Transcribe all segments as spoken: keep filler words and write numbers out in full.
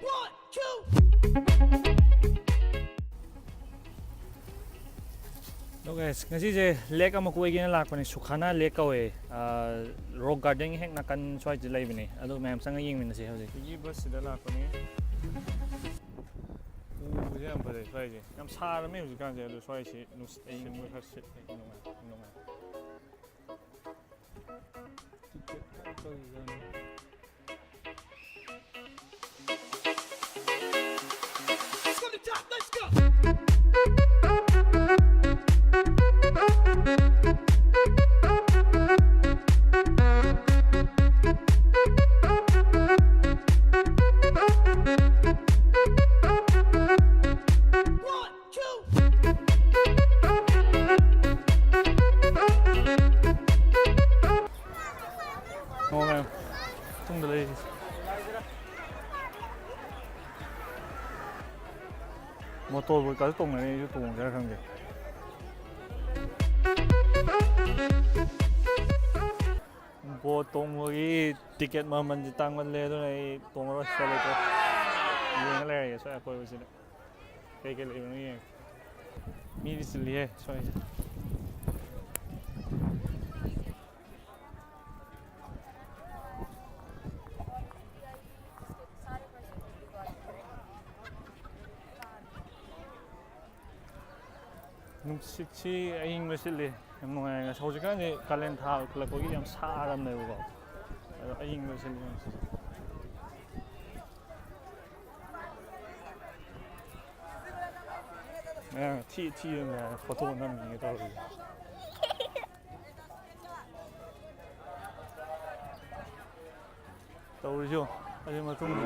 Hello guys, ꯉꯁꯤꯁꯦ ꯂꯦꯛ ꯑꯃ ꯀꯣꯏꯒꯦꯅ ꯂꯥꯛꯄꯅꯦ, ꯁꯨꯈꯥꯅꯥ ꯂꯦꯛ ꯀꯧꯋꯦ꯫ ꯑꯥ, ꯔꯣꯛ ꯒꯥꯔꯗꯦꯟꯒꯤ ꯍꯦꯛ ꯅꯥꯀꯟ ꯁ꯭ꯋꯥꯏꯗ ꯂꯩꯕꯅꯦ꯫ ꯑꯗꯣ ꯃꯌꯥꯝ ꯆꯪꯉ ꯌꯦꯡꯃꯤꯟꯅꯁꯦ ꯍꯧꯖꯤꯛ꯫ ꯁꯤꯒꯤ ꯕꯁꯁꯤꯗ ꯂꯥꯛꯄꯅꯦ꯫ ꯎꯕꯁꯦ ꯌꯥꯝ ꯐꯖꯩ ꯁ꯭ꯋꯥꯏꯁꯦ꯫ ꯌꯥꯝ ꯁꯥꯔꯝꯃꯦ ꯍꯧꯖꯤꯛꯀꯥꯟꯁꯦ, ꯑꯗꯣ ꯁ꯭ꯋꯥꯏꯁꯤ ꯅꯨꯡꯁꯤꯠ ꯑꯏꯪꯕ ꯈꯔ ꯁꯤꯠꯂꯦ, ꯅꯨꯡꯉꯥꯏ, ꯅꯨꯡꯉꯥꯏ꯫ ꯃꯇꯨꯡꯗ ꯂꯩꯔꯤꯁꯦ꯫ ꯃꯣꯇꯣꯔ ꯕꯣꯠꯀꯁꯨ ꯇꯣꯡꯅꯔꯦ, ꯑꯩꯁꯨ ꯇꯣꯡꯁꯤꯔ ꯈꯪꯗꯦ꯫ ꯕꯣꯠ ꯇꯣꯡꯕꯒꯤ ꯇꯤꯀꯦꯠ ꯃꯃꯜꯁꯦ ꯇꯥꯡꯃꯜꯂꯦ, ꯑꯗꯨꯅ ꯑꯩ ꯇꯣꯡꯉꯔꯣꯏ, ꯁꯤꯗ ꯂꯩꯊꯣꯛ-, ꯌꯦꯡꯉ ꯂꯩꯔꯒꯦ ꯁ꯭ꯋꯥꯏ ꯑꯀꯣꯏꯕꯁꯤꯗ꯫ ꯀꯩ ꯀꯩ ꯂꯩꯕꯅꯣ ꯌꯦꯡꯉꯦ꯫ ꯃꯤꯗꯤ ꯆꯤꯜꯂꯤꯍꯦ ꯁ꯭ꯋꯥꯏꯁꯦ꯫ ꯅꯨꯡꯁꯤꯠꯁꯤ ꯑꯏꯪꯕ ꯁꯤꯠꯂꯤ, ꯌꯥꯝ ꯅꯨꯡꯉꯥꯏ꯫ ꯉꯁꯤ ꯍꯧꯖꯤꯛꯀꯥꯟꯁꯤ ꯀꯥꯂꯦꯟ ꯊꯥ ꯑꯣꯏꯈꯠꯂꯛꯄꯒꯤ ꯌꯥꯝ ꯁꯥꯔꯕꯅꯦꯕꯀꯣ, ꯑꯗꯣ ꯑꯏꯪꯕ ꯁꯤꯠꯂꯤ ꯅꯨꯡꯁꯤꯠ꯫ ꯃꯌꯥꯝ ꯊꯤ ꯊꯤꯕ ꯃꯌꯥꯝ ꯐꯣꯇꯣ ꯅꯝꯃꯤꯉꯦ ꯇꯧꯔꯤꯁꯦ꯫ ꯇꯧꯔꯤꯁꯤ ꯌꯦꯡꯉꯣ꯫ ꯑꯗꯨꯒꯤ ꯃꯇꯨꯡꯗ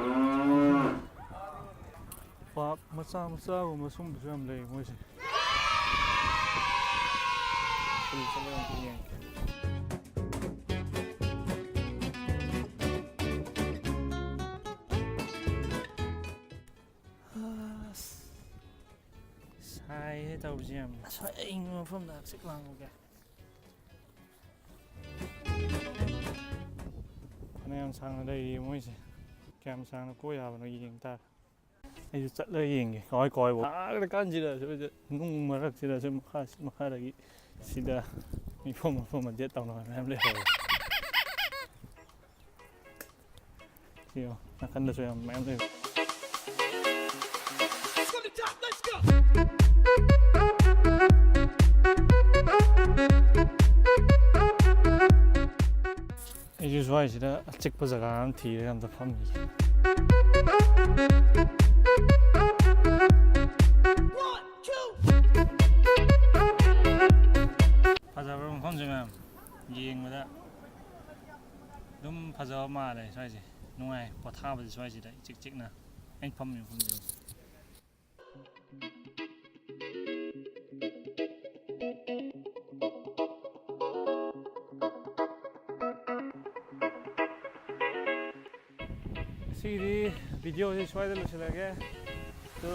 ꯄꯥꯔꯛ ꯃꯆꯥ ꯃꯆꯥꯒꯨꯝꯕ ꯁꯨꯝꯕꯁꯨ ꯌꯥꯝ ꯂꯩ ꯃꯣꯏꯁꯦ꯫ ꯆꯠꯂ ꯆꯠꯂꯒ ꯑꯝꯇ ꯌꯦꯡꯒꯦ꯫ ꯑꯁ, ꯁꯥꯏꯍꯦ ꯇꯧꯔꯤꯁꯦ ꯌꯥꯝꯅ꯫ ꯁ꯭ꯋꯥꯏ ꯑꯏꯪꯕ ꯃꯐꯝꯗ ꯍꯛꯆꯤꯠ ꯂꯥꯡꯉꯨꯒꯦ꯫ ꯐꯅꯌꯥꯝ ꯁꯥꯡꯅ ꯂꯩꯔꯤ ꯃꯣꯏꯁꯦ꯫ ꯀꯌꯥꯝ ꯁꯥꯡꯅ ꯀꯣꯏ ꯌꯥꯕꯅꯣ ꯌꯦꯡ ꯇꯥꯔꯦ꯫ ꯑꯩꯁꯨ ꯆꯠꯂꯒ ꯌꯦꯡꯒꯦ꯫ ꯀꯃꯥꯏ ꯀꯃꯥꯏ ꯐꯥꯔ ꯀꯥꯟꯁꯤꯗ ꯁꯤꯗ ꯅꯨꯡ ꯃꯔꯛꯁꯤꯗ ꯁꯨꯝ ꯃꯈꯥ ꯃꯈꯥꯗꯒꯤ ꯁꯤꯗ ꯃꯤꯐꯝ ꯃꯐꯝ ꯑꯃ ꯗꯦꯠ ꯇꯧꯅꯕ ꯃꯌꯥꯝ ꯂꯩꯍꯧꯋꯦ꯫ ꯁꯤ ꯌꯦꯡꯉꯣ, ꯅꯥꯀꯟꯗꯁꯨ ꯌꯥꯝ ꯃꯌꯥꯝ ꯂꯩ꯫ ꯑꯩꯁꯨ ꯁ꯭ꯋꯥꯏꯁꯤꯗ ꯑꯆꯤꯛꯄ ꯖꯒꯥ ꯑꯃ ꯊꯤꯔꯒ ꯑꯝꯇ ꯐꯝꯈꯤꯒꯦ꯫ ꯐꯖꯕ꯭ꯔꯥ ꯃꯐꯝꯁꯦ ꯃꯌꯥꯝ? ꯌꯦꯡꯕꯗ ꯑꯗꯨꯝ ꯐꯖꯕ ꯃꯥꯜꯂꯦ ꯁ꯭ꯋꯥꯏꯁꯦ꯫ ꯅꯨꯡꯉꯥꯏ ꯄꯣꯊꯥꯕꯁꯦ ꯁ꯭ꯋꯥꯏꯁꯤꯗ ꯏꯆꯤꯛ ꯆꯤꯛꯅ꯫ ꯑꯩꯅ ꯐꯝꯃꯤ ꯃꯐꯝꯁꯦ꯫ ꯉꯁꯤꯒꯤꯗꯤ ꯚꯤꯗꯤꯑꯣꯁꯦ ꯁ꯭ꯋꯥꯏꯗ ꯂꯣꯏꯁꯤꯜꯂꯒꯦ꯫ ꯑꯗꯣ